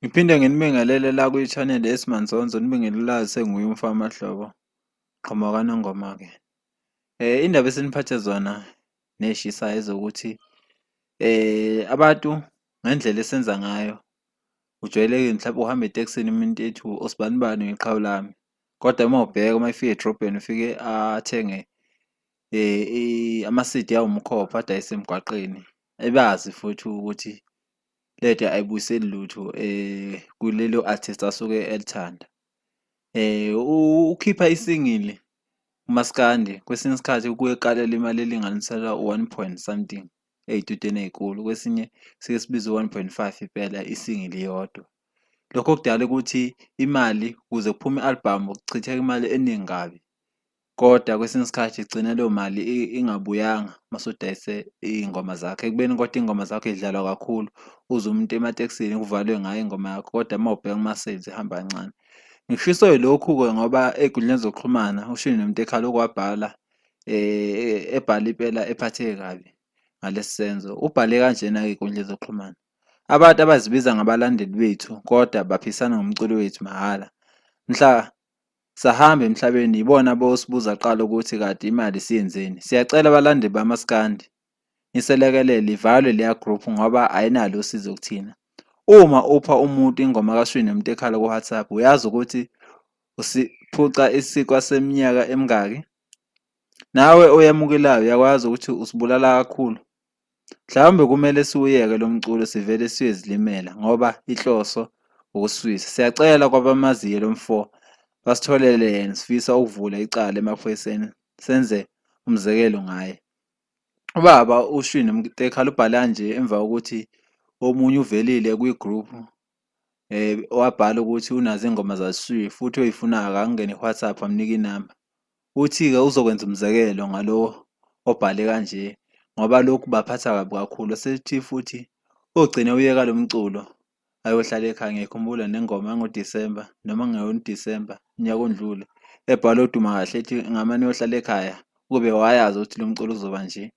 Ngiphinde nginibingelele la kwi-channel esimanzonzo nibingelelayo senguye umfana Mahlobo qhamuka kaNongoma-ke. Indaba esiniphathe zona neshisayo ezokuthi abantu ngendlela esenza ngayo ujwayeleke mhlawumbe uhamba etekisini umuntu ethi usibanibani uyiqhawe lami kodwa uma ubheka uma efika edrobheni ufike athenge ama-C_D awumkhopha adayise emgwaqeni ebazi futhi ukuthi lento ayibuyiseli lutho kulelo artist asuke elithanda. Ukhipha isingili umaskandi kwesinye isikhathi kuye kukalelwe imali elinganiselwa u-one point something ey'tuteni ey'nkulu, kwesinye sike sibize u-one point five impela isingili iyodwa. Lokho kudala ukuthi imali ukuze kuphume i-album kuchitheka imali eningi kabi. Kodwa kwesinye isikhathi igcina leyo mali ingabuyanga mase udayise iy'ngoma zakho, ekubeni kodwa iy'ngoma zakho y'dlalwa kakhulu, uzwe umuntu ematekisini kuvalwe ngayo ingoma yakho kodwa uma ubheka kuma-sales ihamba kancane. Ngikushiso lokhu-ke ngoba ey'nkundleni zokuxhumana ushini nomuntu ekhala ukwabhala ebhala impela ephatheke kabi ngalesi senzo. Ubhale kanjena-ke ey'nkundleni zokuxhumana. Abantu abazibiza ngabalandeli bethu kodwa baphisana ngomculo wethu mahhala. Mhla Sahamba emhlabeni yibona abosibuza kuqala ukuthi kade imali siyenzeni. Siyacela abalandeli bamaskandi niselekelele ivalwe leya group ngoba ayinalo usizo kuthina. Uma upha umuntu ingoma kaShwi noMntekhala ku-WhatsApp uyazi ukuthi usiphuca isikwa seminyaka emingaki? Nawe oyamukelayo uyakwazi ukuthi usibulala kakhulu. Mhlawumbe kumele siwuyeke lo mculo sivele siyozilimela ngoba inhloso ukuswisa. Siyacela kwabamaziyo lo mfo basitholele yena sifisa ukuvula icala emaphoyiseni senze umzekelo ngaye. Ubaba uShwini Mtekhala ubhale kanje emva kokuthi omunye uvelile kwi-group wabhala ukuthi unazo iy'ngoma zaShwi futhi oyifunayo akangene ku-WhatsApp amnike inamba. Uthi-ke uzokwenza umzekelo ngalo obhale kanje ngoba lokhu baphatha kabi kakhulu. Sethi futhi ogcine uyeka lo mculo ayohlala ekhaya. Ngiyayikhumbula nengoma yangoDisemba noma kungeyona uDisemba unyaka ondlule ebhalwe uDuma kahle ethi ngamane uyohlala ekhaya ukube wayazi ukuthi lo mculo uzoba nje.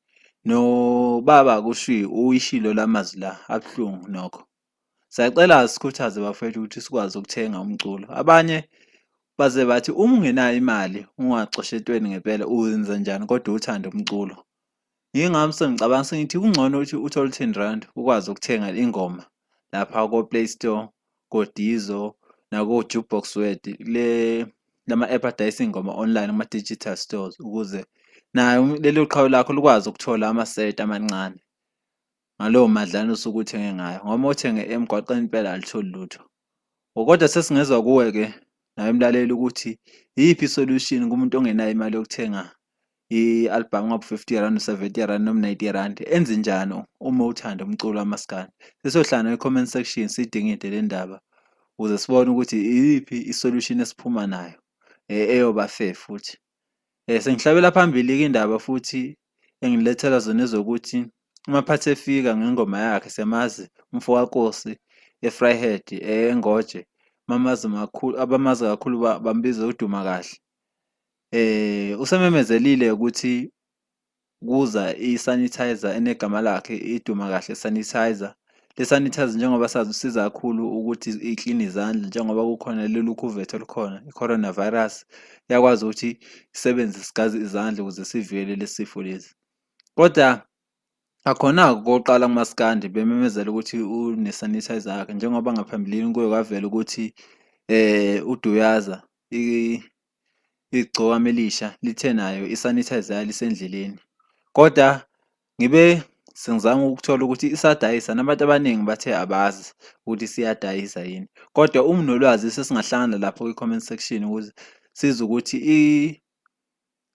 Nobaba kuShwi uyishilo la mazwi la abuhlungu nokho. Siyacela sikhuthaze bafowethu ukuthi sikwazi ukuthenga umculo. Abanye baze bathi uma ungenayo imali ungacoshi entweni ngempela uwenza njani kodwa uthande umculo. Yingakho sengicabanga sengithi kungcono ukuthi uthole u-ten rand ukwazi ukuthenga ingoma lapha ko-Play Store, ko-Deezer nako-Jukebox World le lama-app adayisa iy'ngoma online kuma-digital stores ukuze nayo lelo qhawe lakho likwazi ukuthola amasenti amancane. Ngalowo madlana osuke uthenge ngayo ngoba uma uthenge emgwaqeni impela alitholi lutho. Kodwa sesingezwa kuwe-ke nawe mlaleli ukuthi iyiphi i-solution kumuntu ongenayo imali yokuthenga i-album ngabe u-fifty rand, u-seventy rand noma u-ninety rand, enze njani uma uthanda umculo kamaskandi? Sesiyohlangana kwi-comment section siyidingide le ndaba ukuze sibone ukuthi iyiphi i-solution esiphuma nayo eyoba fair futhi. Sengihlabela phambili-ke indaba futhi engilethela zona ezokuthi uMaphathi efika ngengoma yakhe siyamazi umfokaNkosi eVryheid eNgoje mamazi makhulu abamazi kakhulu bambiza uDuma kahle. Usememezelile ukuthi kuza i-sanitizer enegama lakhe iduma kahle sanitizer. Le sanitizer njengoba sazi usiza kakhulu ukuthi ikline izandla njengoba kukhona lolu khuvethe olukhona i-coronavirus iyakwazi ukuthi isebenzise sigaze izandla ukuze sivikele lesi sifo lesi. Kodwa akhona-ke okokuqala kumaskandi bememezela ukuthi une-sanitizer yakhe njengoba ngaphambilini kuye kwavela ukuthi uDuyaza igcokama elisha lithe nayo i-sanitizer yalo isendleleni. Kodwa ngibe sengizama ukuthola ukuthi isadayisa nabantu abaningi bathe abazi ukuthi siyadayisa yini. Kodwa uma unolwazi sesingahlangana lapho kwi-comment section ukuze sizwe ukuthi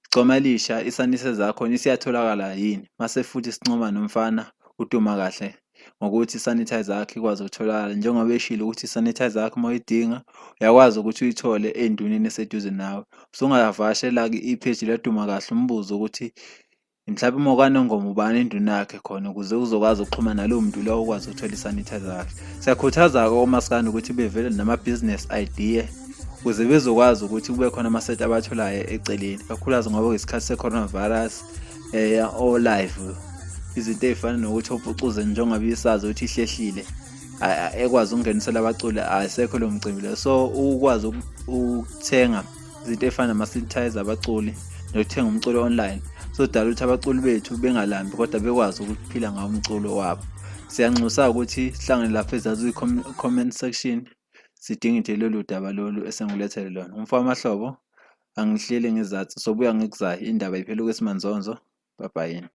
Igcoma elisha isanise zakhona isiyatholakala yini? Mase futhi sincoma nomfana uDuma kahle ngokuthi i-sanitizer yakhe ikwazi ukutholakala njengoba eshilo ukuthi i-sanitizer yakho uma uyidinga uyakwazi ukuthi uyithole ey'nduneni eseduze nawe. Usungavakashela-ke ipheji laDuma kahle umbuze ukuthi mhlawumbe uma ukaNongoma ubani induna yakhe khona ukuze uzokwazi ukuxhumana nalowo muntu lowo ukwazi ukuthola i-sanitizer yakhe. Siyakhuthaza-ke omaskandi ukuthi bevele nama-business idea ukuze bezokwazi ukuthi kube khona amasethi abatholayo eceleni kakhulukazi ngoba kuyisikhathi se-coronavirus o-live izinto ey'fana nokuthi opucuze njengoba isazi ukuthi ihlehlile Ekwazi ukungenisela abaculi, ayisekho leyo micimbi leyo. So ukwazi ukuthenga izinto ey'fana nama-synthesizer abaculi nokuthenga umculo online sodala ukuthi abaculi bethu bengalambi kodwa bekwazi ukuphila ngawo umculo wabo. Siyanxusa ukuthi sihlangane lapha ezansi kwi-comment section, sidingide lolu daba lolu esengilethele lona. Umfowamahlobo angihleli ngezathu, sobuya ngekuzayo indaba iphela okwesimanzonzo. Bye bye.